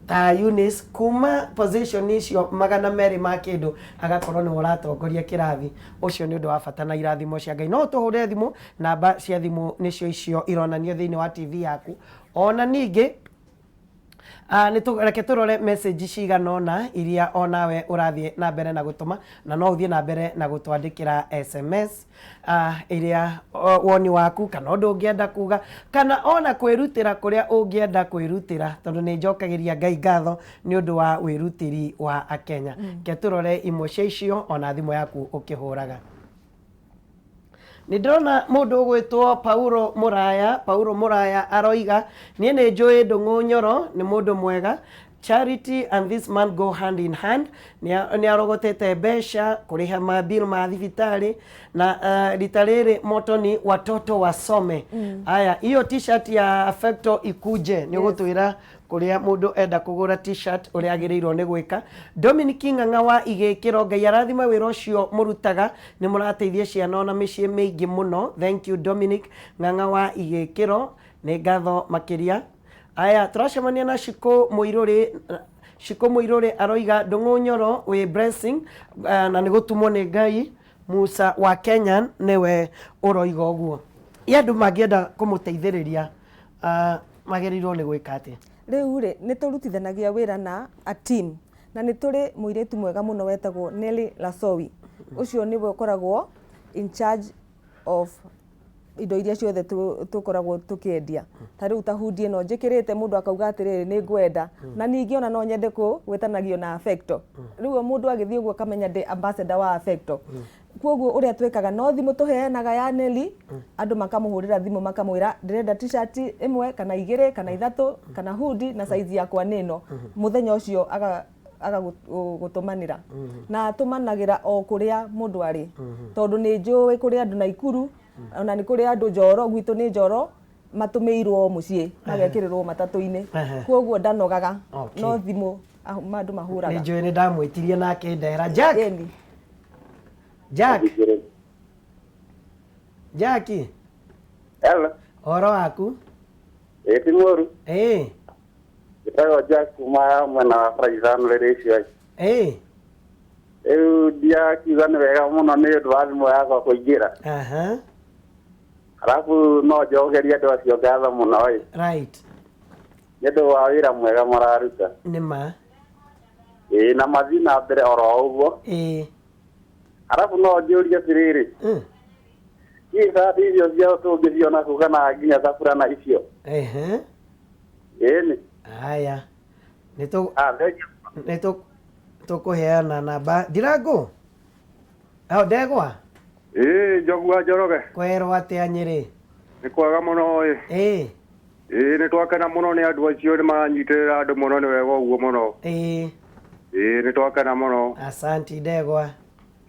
ta Eunice kuma position icio 200 ma kĩndũ agakorwo nĩwe ũratongoria kĩrathi. Ũcio nĩ ũndũ wa bata na irathimo cia Ngai. No ũtũhũrĩre thimũ, namba cia thimũ nĩcio icio ironanio thĩinĩ wa TV yaku. Ona ningĩ reke tũrore message cigana ũna iria onawe ũrathiĩ na mbere na gũtũma, na no ũthiĩ na mbere na gũtwandĩkĩra SMS ĩrĩa woni waku kana ũndũ ũngĩenda kuga kana ona kwĩrutĩra kũrĩa ũngĩenda kwĩrutĩra, tondũ nĩ njokagĩria Ngai ngatho nĩ ũndũ wa wĩrutĩri wa Akenya. Reke tũrore imwe cia icio ona thimũ yaku ũkĩhũraga. Nĩ ndĩrona mũndũ ũgwĩtwo Paulo Mũraya. Paulo Mũraya aroiga niĩ nĩ njũĩ Ndũng'ũ Nyoro nĩ mũndũ mwega. Charity and this man go hand in hand. Nĩ arogotete mbeca kũrĩha ma bill ma thibitarĩ na rita rĩrĩ motto ni watoto wasome. Aya, hiyo t-shirt ya Affecto ikuje nĩ ũgũtwĩra kũrĩa mũndũ enda kũgũra t-shirt ũrĩa agĩrĩirwo nĩ gwĩka. Dominic Ng'ang'a wa Igĩkĩro, Ngai arathime wĩra ũcio mũrutaga, nĩ mũrateithia ciana ona mĩciĩ mĩingĩ mũno. Thank you Dominic Ng'ang'a wa Igĩkĩro, nĩ ngatho makĩria. Aya, tũracemania na Shiko Mũirũrĩ. Shiko Mũirũrĩ aroiga Ndũng'ũ Nyoro wĩ blessing, na nĩ gũtumwo nĩ Ngai. Musa wa Kenya nĩwe ũroiga ũguo. Ĩ andũ mangĩenda kũmũteithĩrĩria, magĩrĩirwo nĩ gwĩka atĩa? Rĩu rĩ, nĩ tũrutithanagia wĩra na a team, na nĩ tũrĩ mũirĩtu mwega mũno wetagwo Nelly Lasowi. Ũcio nĩwe ũkoragwo in charge of indo iria ciothe tũkoragwo tũkĩendia. Ta rĩu ta hoodie ĩno njĩkĩrĩte mũndũ akauga atĩrĩrĩ nĩ ngwenda. Na ningĩ ona no nyende gwĩtanagio na Affecto. Rĩu mũndũ agĩthiĩ ũguo akamenya ndĩ ambassador wa Affecto. Kwoguo ũrĩa twĩkaga no thimũ tũheanaga ya Nelly, andũ makamũhũrĩra thimũ makamwĩra ndĩrenda t-shirt ĩmwe kana igĩrĩ kana ithatũ kana hoodie na size yakwa nĩ ĩno. Mũthenya ũcio agagũtũmanĩra. Na atũmanagĩra o kũrĩa mũndũ arĩ. Tondũ nĩ njũĩ kũrĩ andũ Naikuru, ona nĩ kũrĩ andũ Njoro, gwitũ nĩ Njoro, matũmĩirwo mũciĩ magekĩrĩrwo matatũ-inĩ. Kwoguo ndanogaga, no thimũ andũ mahũraga. Nĩ njũĩ nĩ ndamwĩtirie na akĩndehera. Jack! Ĩni. Jack! Jack! Hello. Ũhoro waku? Ĩ ti mũru. Ĩĩ. Njĩtagwo Jack kuma mwena wa bara ithano rĩrĩ icua. Ĩĩ. Rĩu ndiakiuga nĩ wega mũno nĩ ũndũ wa thimũ yakwa kũingĩra. Aha. Arabu no njokerie andũ acio ngatho mũno ĩ. Right. Nĩ ũndũ wa wĩra mwega mararuta. Nĩ ma. Ĩĩ na mathiĩ na mbere oro ũguo. Ĩĩ. Arabu no njũrie atĩrĩrĩ. Hihi cati icio ciao tũngĩciona kũ kana nginya ta burana icio? Ehe. Ĩni. Haya. Nĩ tũ nĩ tũ tũkũheana namba Ndirango. Hao ndegwa. Ĩĩ Njogu wa Njoroge. Kwerwo atĩa Nyĩrĩ? Nĩ kwega mũno ĩ. Ĩĩ. Ĩĩ nĩ twakena mũno nĩ andũ acio nĩ maranyitĩrĩra andũ mũno nĩ wega ũguo mũno. Ĩĩ. Ĩĩ nĩ twakena mũno. Asanti ndegwa.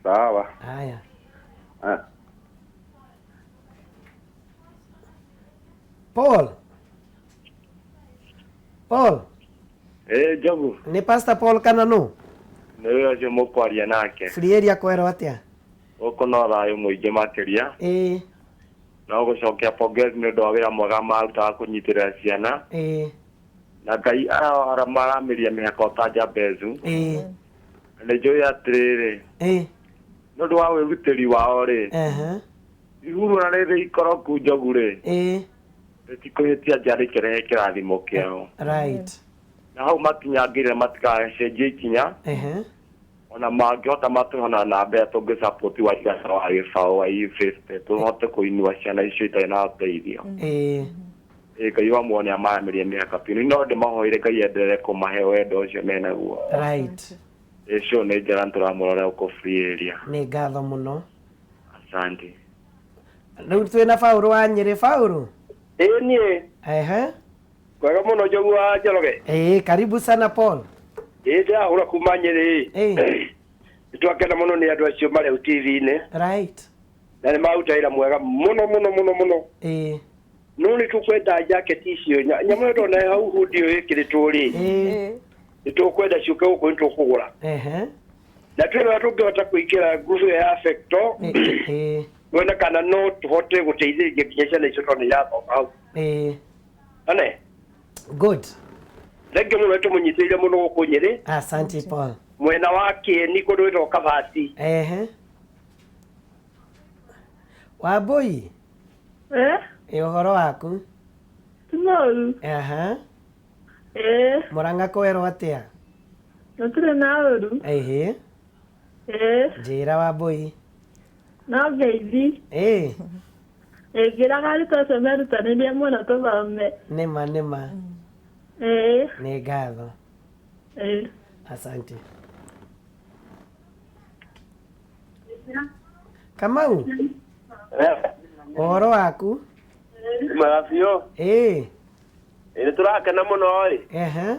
Sawa. Haya. Ah. Paul. Paul. Ĩĩ Njogu. Nĩ Pastor Paul kana nũ? Nĩ ũyũ ũcio mũkwaria nake. Free area kwerwo atĩa? Gũkũ no thayũ mũingĩ makĩria. Ĩĩ. No gũcokia pongezi nĩ ũndũ wa wĩra mwega marutaga kũnyitĩrĩra ciana. Ĩĩ. Na Ngai aramĩria mĩhaka o ta Jabezu. Ĩĩ. Na nĩ njũĩ atĩrĩrĩ. Ĩĩ. Nĩ ũndũ wa wĩrutĩri wao rĩ. Ehe. Ihuru na rĩrĩ ikoroku Njogu rĩ. Ĩĩ. Rĩtikũhĩtia nja rĩkĩrehe kĩrathimo kĩao. Right. Na hau makinyangĩire matikacenjie ikinya. Ehe. Ona mangĩhota matũhe ona namba ĩrĩa tũngĩ support wa igana wa gĩbaũ wa E50 tũhote kũinua ciana icio itarĩ na ũteithio. Ĩĩ. Ĩĩ Ngai wa muoyo nĩamaramĩrie mĩhaka biũ. No ndĩmahoire Ngai enderere kũmahe wendo ũcio menaguo. Right. Ĩĩ show nĩ njega nĩtũramũrora gũkũ free area. Nĩ ngatho mũno. Asante. Rĩu twĩna Paũlũ wa Nyĩrĩ. Paũlũ? Ĩĩ niĩ. Ehe. Kwega mũno Njogu wa Njoroge. Ĩĩ, karibu sana Paul. Ĩĩ ndĩrahũra kuma Nyĩrĩ. Ĩĩ. Nĩ twakena mũno nĩ andũ acio marĩ hau TV-inĩ. Right. Na nĩ maruta wĩra mwega mũno mũno mũno mũno. Ĩĩ. No nĩ tũkwenda jacket icio nyamũ ĩyo ndona hau hoodie ĩyo ĩkĩrĩtwo rĩ. Ĩĩ. Nĩ tũkwenda ciũke gũkũ nĩ tũkũgũra. Ehe. Na twĩrora tũngĩhota kũingĩra group ĩyo ya Fecto. Ĩĩ. Tuone kana no tũhote gũteithĩrĩria nginya ciana icio tondũ nĩ irathoma hau. Ĩĩ. Ane? Good. Thengiũ mũno nĩtũmũnyitĩrĩire mũno gũkũ Nyĩrĩ. Asante Paul. Mwena wa Kĩeni kũndũ gwĩtagwo Kabati. Ehe. Wambũi. Eh? Ĩ ũhoro waku? Ti mũru. Aha. Ĩĩ. Mũrang'a kwerwo atĩa? Gũtirĩ na ũru. Ĩhĩ. Ĩĩ. Njĩra Wambũi. No ngeithi. Ĩĩ. Ĩngĩraga arutwo acio merutanĩrie mũno tũthome. Nĩma nĩma. Ĩĩ. Nĩ ngatho. Ĩĩ. Asante. Kamau. Ũhoro waku? Mwega biũ. Ĩĩ. Ĩ nĩ tũrakena mũno ĩ. Ehe.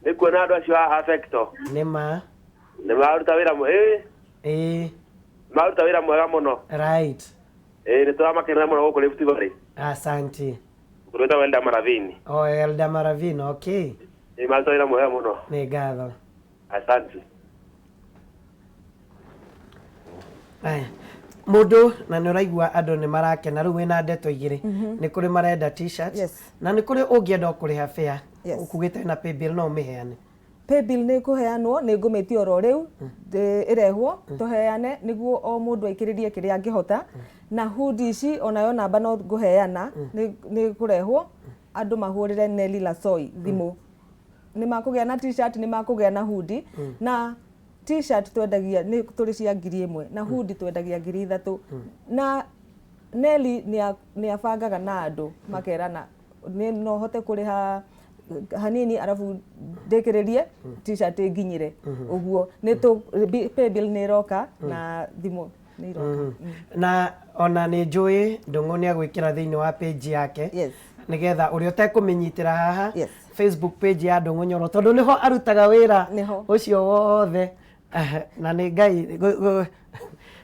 Nĩ kuona andũ acio a Affecto. Nĩma. Nĩ maruta wĩra ĩ. Ĩĩ. Maruta wĩra mwega mũno. Right. Ĩ nĩ tũramakenera mũno gũkũ Rift Valley. Asante. Kũrĩ Elda Maravini. Oh, Elda Maravini, okay. Ĩ maruta wĩra mwega mũno. Nĩ ngatho. Asante. Aya. Mũndũ na nĩ ũraigua andũ nĩ marakena rĩu wĩna ndeto igĩrĩ. Nĩ kũrĩ marenda t-shirt. Yes. Na nĩ kũrĩ ũngĩenda kũrĩha fare. Yes. Ũkugĩte na paybill no ũmĩheane. Paybill nĩ ĩkũheanwo nĩ ngũmĩtia oro rĩu ĩrehwo tũheane nĩguo o mũndũ aikĩrĩrie kĩrĩa angĩhota. Na hoodie ici onayo namba no ngũheana nĩ kũrehwo andũ mahũrĩre Nelly Lasoi thimũ. Nĩ makũgĩa na t-shirt, nĩ makũgĩa na hoodie. Na t-shirt twendagia nĩ tũrĩ cia 1000 na hoodie twendagia 3000. Na Nelly nĩ abangaga na andũ makerana nĩ no hote kũrĩha hanini arabu ndĩkĩrĩrie t-shirt ĩnginyĩre ũguo nĩ tũ paybill nĩ ĩroka na thimũ nĩ iroka. Na ona nĩ njũĩ Ndũng'ũ nĩ agwĩkĩra thĩinĩ wa page yake Yes. nĩgetha ũrĩa ũtekũmĩnyitĩra haha Yes. Facebook page ya Ndũng'ũ Nyoro tondũ nĩho arutaga wĩra Nĩho. ũcio wothe. Na nĩ Ngai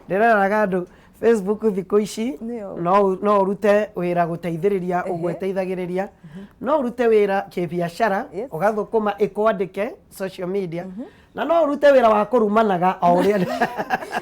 ndĩroraga andũ Facebook thikũ ici Nĩyo. no ũrute wĩra gũteithĩrĩria ũguo ĩteithagĩrĩria, no ũrute wĩra kĩbiacara Yes. ũgathũkũma ĩkwandĩke social media, na no ũrute wĩra wa kũrumanaga o ũrĩa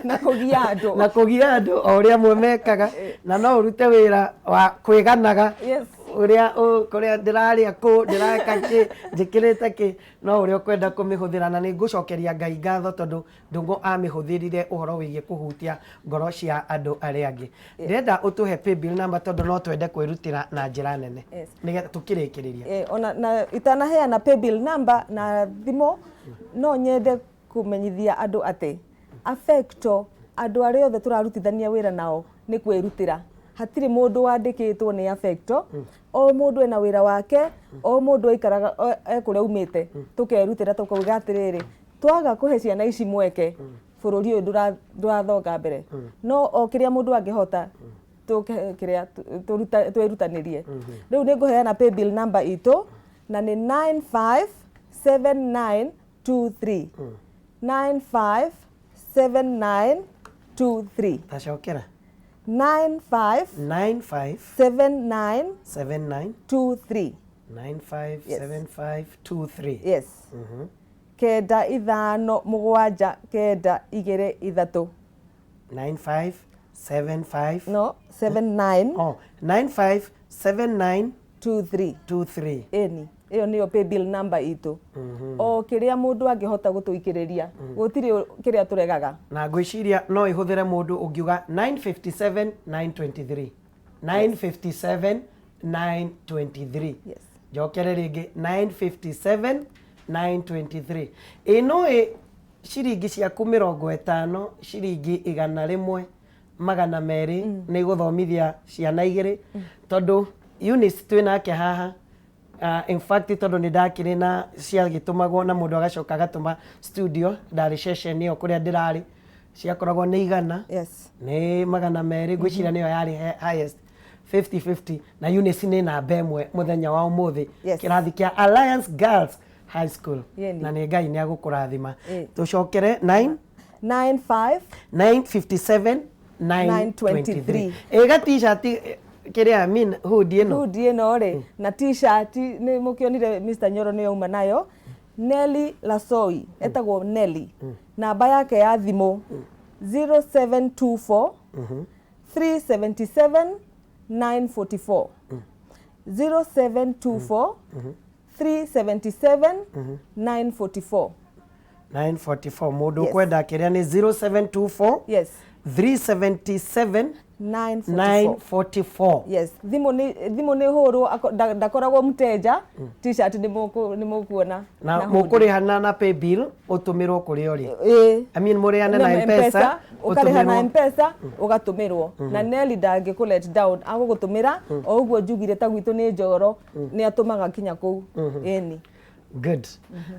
na kũgia andũ na kũgia andũ o ũrĩa amwe mekaga, na no ũrute wĩra wa kwĩganaga Yes. ũrĩa kũrĩa ndĩrarĩa kũ ndĩreka kĩ njĩkĩrĩte kĩ, no ũrĩa ũkwenda kũmĩhũthĩra. Na nĩ ngũcokeria Ngai ngatho tondũ Ndũng'ũ amĩhũthĩrire ũhoro wĩgiĩ kũhutia ngoro cia andũ arĩa angĩ. Ndĩrenda ũtũhe paybill number tondũ no twende kwĩrutĩra na njĩra nene Yes. nĩgetha tũkĩrĩkĩrĩria. Ona na itanaheana paybill number na thimũ, no nyende kũmenyithia andũ atĩ Affecto, andũ arĩa othe tũrarutithania wĩra nao nĩ kwĩrutĩra, hatirĩ mũndũ wandĩkĩtwo nĩ Affecto. O mũndũ ena wĩra wake, o mũndũ aikaraga e kũrĩa umĩte, tũkerutĩra tũkauga atĩrĩrĩ, twaga kũhe ciana ici mweke, bũrũri ũyũ ndũrathonga mbere. No o kĩrĩa mũndũ angĩhota tũke kĩrĩa twĩrutanĩrie. Rĩu nĩ ngũheana paybill number itũ na nĩ 957923, 957923. Tacokera. 95 95 79 79 23. 957523. Yes. 9 5 7 9 2 3. 9575 No, 79. Oh, 9579 23. 23. Ĩni ĩyo nĩyo paybill number itũ. O kĩrĩa mũndũ angĩhota gũtũikĩrĩria, gũtirĩ kĩrĩa tũregaga. Na ngwĩciria no ĩhũthĩre mũndũ ũngiuga 957 923, 957 923. Yes. Njokere rĩngĩ, 957 923. Ĩ no ĩ ciringi ciaku 50, ciringi 100, 200 nĩ igũthomithia ciana igĩrĩ, tondũ Eunice twĩ nake haha. In fact tondũ nĩ ndakĩrĩ na ciagĩtũmagwo na mũndũ agacoka agatũma studio, ndarĩ ceceni ĩyo kũrĩa ndĩrarĩ, ciakoragwo nĩ 100 Yes. nĩ 200, ngwĩciria nĩyo yarĩ highest, 50 50. Na Eunice nĩ namba ĩmwe mũthenya wa ũmũthĩ Yes. kĩrathi kĩa Alliance Girls High School. Yeni. Na nĩ Ngai nĩ agũkũrathima. Eh. Tũcokere 9 95 957 923. 923. Ĩga t-shirt kĩrĩa, I mean hoodie ĩno. Hoodie ĩno rĩ na t-shirt nĩ mũkĩonire Mr Nyoro nĩ yauma nayo. Nelly Lasoi, etagwo Nelly, namba yake ya thimũ 0724 377 944, 0724 377 944. 944. Mũndũ Yes. ũkwenda kĩrĩa nĩ 0724 Yes. 377 944. 944. Yes, thimũ nĩ hũrwo ndakoragwo mteja. T-shirt nĩ mũkuona na hoodie. mũkũrĩhana na paybill ũtũmĩrwo kũrĩa ũrĩ. Ĩĩ. I mean mũrĩhane na M-Pesa. Ũkarĩha na ũtũmĩrwo. M-Pesa ũgatũmĩrwo, na Nelly ndangĩkũ let down, agũgũtũmĩra o ũguo njugire ta gwitũ nĩ njoro nĩ atũmaga kinya kũu. Ĩni. Good.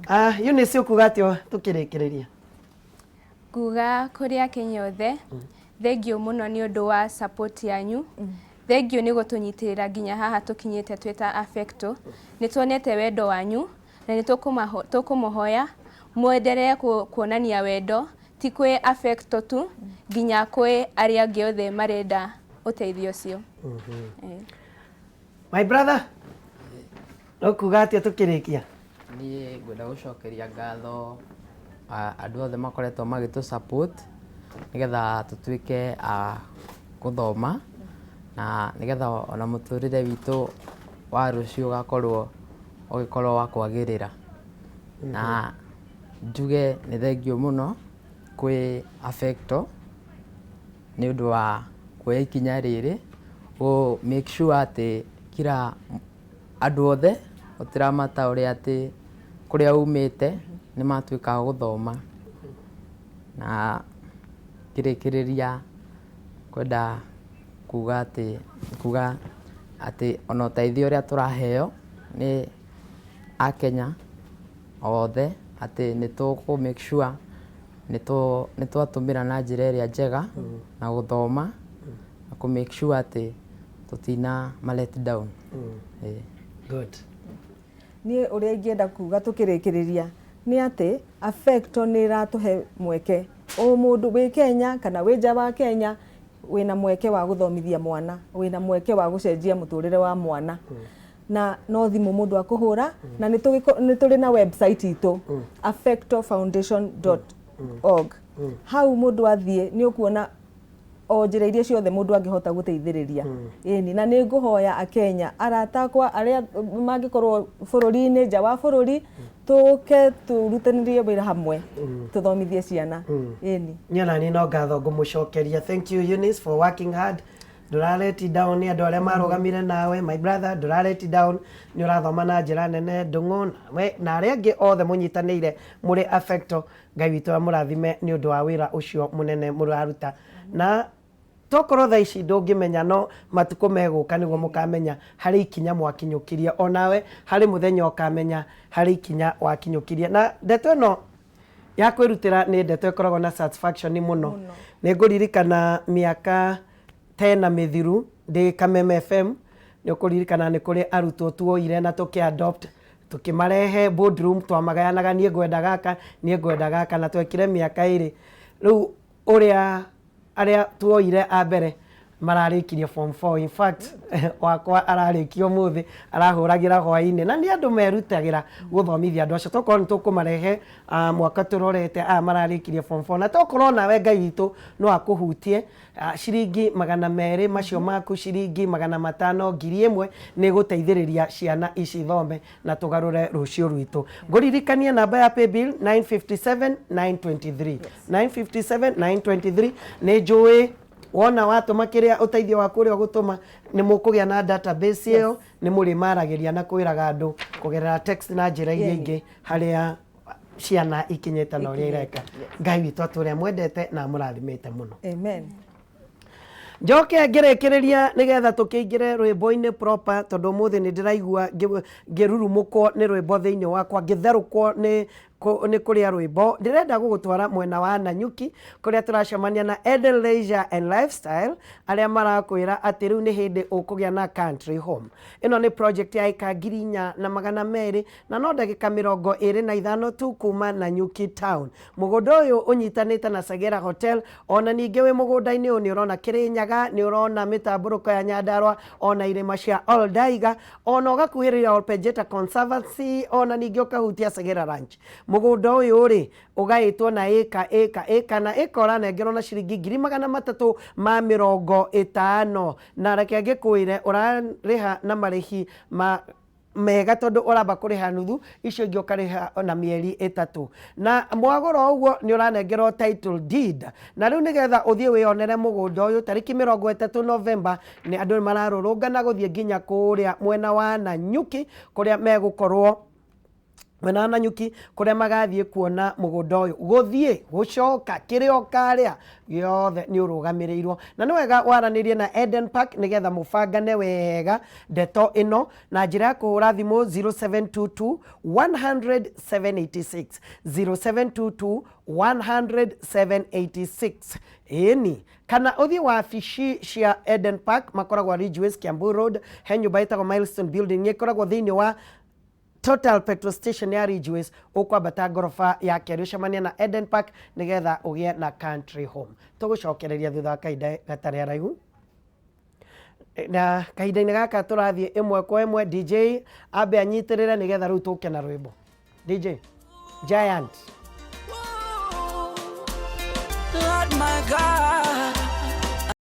Ah, Eunice, ũkuga atĩa tũkĩrĩkĩrĩria? Nguga kũrĩ Akenya othe, thengiũ mũno nĩ ũndũ wa support yanyu, thengiũ nĩ gũtũnyitĩrĩra nginya haha tũkinyĩte twĩ ta Affecto. Nĩ tuonete wendo wanyu na nĩ tũkũmũhoya mwenderee kuonania wendo ti kwĩ Affecto tu, nginya kwĩ arĩa angĩ othe marenda ũteithio ũcio. My brother, ũkuga atĩa tũkĩrĩkia? Niĩ ngwenda gũcokeria ngatho andũ othe makoretwo magĩtũ support nĩgetha tũtuĩke a gũthoma na nĩgetha ona mũtũrĩre witũ wa rũciũ ũgakorwo ũgĩkorwo wa kwagĩrĩra. Na njuge nĩ thengiũ mũno kwĩ Affecto nĩ ũndũ wa kuoya ikinya rĩrĩ gũ make sure atĩ kila andũ othe gũtiramata ũrĩa atĩ kũrĩa umĩte nĩ matuĩka a gũthoma. Na kĩrĩkĩrĩria kwenda kuga atĩ kuga atĩ ona ũteithio ũrĩa tũraheo nĩ akenya othe atĩ nĩ tũkũ make sure nĩ twatũmĩra na njĩra ĩrĩa njega na gũthoma na kũ make sure atĩ tũtina ma let down. Ĩĩ. Good. Niĩ ũrĩa ingĩenda kuga tũkĩrĩkĩrĩria nĩ atĩ Affecto nĩ ĩratũhe mweke o mũndũ wĩ Kenya kana wĩ nja wa Kenya wĩna mweke wa gũthomithia mwana, wĩna mweke wa gũcenjia mũtũrĩre wa mwana na no thimũ mũndũ akũhũra na nĩ tũrĩ na website itũ affectofoundation.org. Hau mũndũ athiĩ nĩ ũkuona o njĩra iria ciothe mũndũ angĩhota gũteithĩrĩria. Ĩni, na nĩ ngũhoya akenya arata akwa arĩa mangĩkorwo bũrũri-inĩ, nja wa bũrũri, tũke tũrutanĩrie wĩra hamwe tũthomithie ciana. Ĩni. Niĩ ona niĩ no ngatho ngũmũcokeria. Thank you Eunice for working hard. Ndũra let down nĩ andũ arĩa marũgamire nawe, my brother, ndũra let down, nĩ ũrathoma na njĩra nene. Ndũng'ũ nawe na arĩa angĩ othe mũnyitanĩire mũrĩ Affecto, Ngai witũ amũrathime nĩ ũndũ wa wĩra ũcio mũnene mũraruta. Na tokorwo thaa ici ndũngĩmenya, no matukũ megũka nĩguo mũkamenya harĩ ikinya mwakinyũkirie. Onawe harĩ mũthenya ũkamenya harĩ ikinya wakinyũkirie. Na ndeto ĩno ya kwĩrutĩra nĩ ndeto ĩkoragwo na satisfaction mũno. Nĩ ngũririkana mĩaka tena mĩthiru ndĩ Kameme FM, nĩ ũkũririkana nĩ kũrĩ arutwo tuoire na tũkĩ adopt tũkĩmarehe boardroom, twamagayanaga niĩ ngwenda gaka, niĩ ngwenda gaka, na twekire mĩaka ĩrĩ. Rĩu ũrĩa arĩa tuoire a mbere mararĩkirie form 4, in fact wakwa ararĩkia ũmũthĩ, arahũragĩra hwaĩ-inĩ, na nĩ andũ merutagĩra gũthomithia andũ acio. Tokorwo nĩ tũkũmarehe mwaka tũrorete aya mararĩkirie form 4, na tokorwo nawe Ngai witũ no akũhutie ciringi 200 macio maku, ciringi 500, 1000 nĩ gũteithĩrĩria ciana ici ithome na tũgarũre rũciũ rwitũ. Ngũririkanie namba ya paybill 957 923, 957 923. Nĩ njũĩ wona watũma kĩrĩa ũteithio waku ũrĩa ũgũtũma, nĩ mũkũgĩa na database ĩyo, nĩ mũrĩmaragĩria na kwĩraga andũ kũgerera text na njĩra iria ingĩ harĩa ciana ikinyĩte na ũrĩa ireka. Ngai witũ atũrĩa mwendete na amũrathimĩte mũno. Amen. Njoke ngĩrĩkĩrĩria nĩgetha tũkĩingĩre rwĩmbo-inĩ proper, tondũ ũmũthĩ nĩ ndĩraigua ngĩrurumũkwo nĩ rwĩmbo thĩinĩ wakwa, ngĩtherũkwo nĩ kũrĩa rwĩmbo. Ndĩrenda gũgũtwara mwena wa Nanyuki kũrĩa tũracemania na Eden Leisure and Lifestyle, arĩa marakwĩra atĩ rĩu nĩ hĩndĩ ũkũgĩa na country home. Ĩno nĩ project ya ĩka 4200 na no ndagĩka 25 tu kuma Nanyuki town. Mũgũnda ũyũ ũnyitanĩte na Sagera Hotel. Ona ningĩ wĩ mũgũnda-inĩ ũyũ nĩ ũrona Kĩrĩnyaga, nĩ ũrona mĩtambũrũko ya Nyandarua, ona irĩma cia Oldaiga, ona ũgakuhĩrĩria Olpejeta Conservancy, ona ningĩ ũkahutia Sagera Ranch. Mũgũnda ũyũ rĩ ũgaĩtwo na ĩka ĩka ĩka na ĩka, ũranengerwo na ciringi 350,000, na reke ngĩkwĩre ũrarĩha na marĩhi ma mega, tondũ ũramba kũrĩha nuthu, icio ingĩ ũkarĩha na mĩeri 3, na mwagũra ũguo nĩ ũranengerwo title deed. Na rĩu nĩgetha ũthiĩ wĩyonere mũgũnda ũyũ, tarĩki 30 November nĩ andũ mararũrũngana gũthiĩ nginya kũrĩa mwena wa Nanyuki, kũrĩa megũkorwo mwena wa Nanyuki, kũrĩa magathiĩ kuona mũgũnda ũyũ, gũthiĩ gũcoka kĩrĩa ũkarĩa gĩothe nĩ ũrũgamĩrĩirwo. Na nĩ wega waranĩrie na Eden Park nĩgetha mũbangane wega ndeto ĩno na njĩra ya kũhũra thimũ 0722 100 786, 0722 100 786. Ĩni, kana ũthiĩ wabici cia Eden Park, makoragwo Ridgeways, Kiambu Road, he nyũmba ĩtagwo Milestone Building, ĩkoragwo thĩinĩ wa Total petrol station ya Ridgeways, ũkwambata ngoroba ya kerĩ ũcemanie na Eden Park nĩgetha ũgĩe na country home. Tũgũcokereria thutha wa kahinda gatarĩ araihu, na kahinda-inĩ gaka tũrathiĩ ĩmwe kwa ĩmwe. DJ ambe anyitĩrĩre nĩgetha rĩu tũke na rwĩmbo. DJ Giant.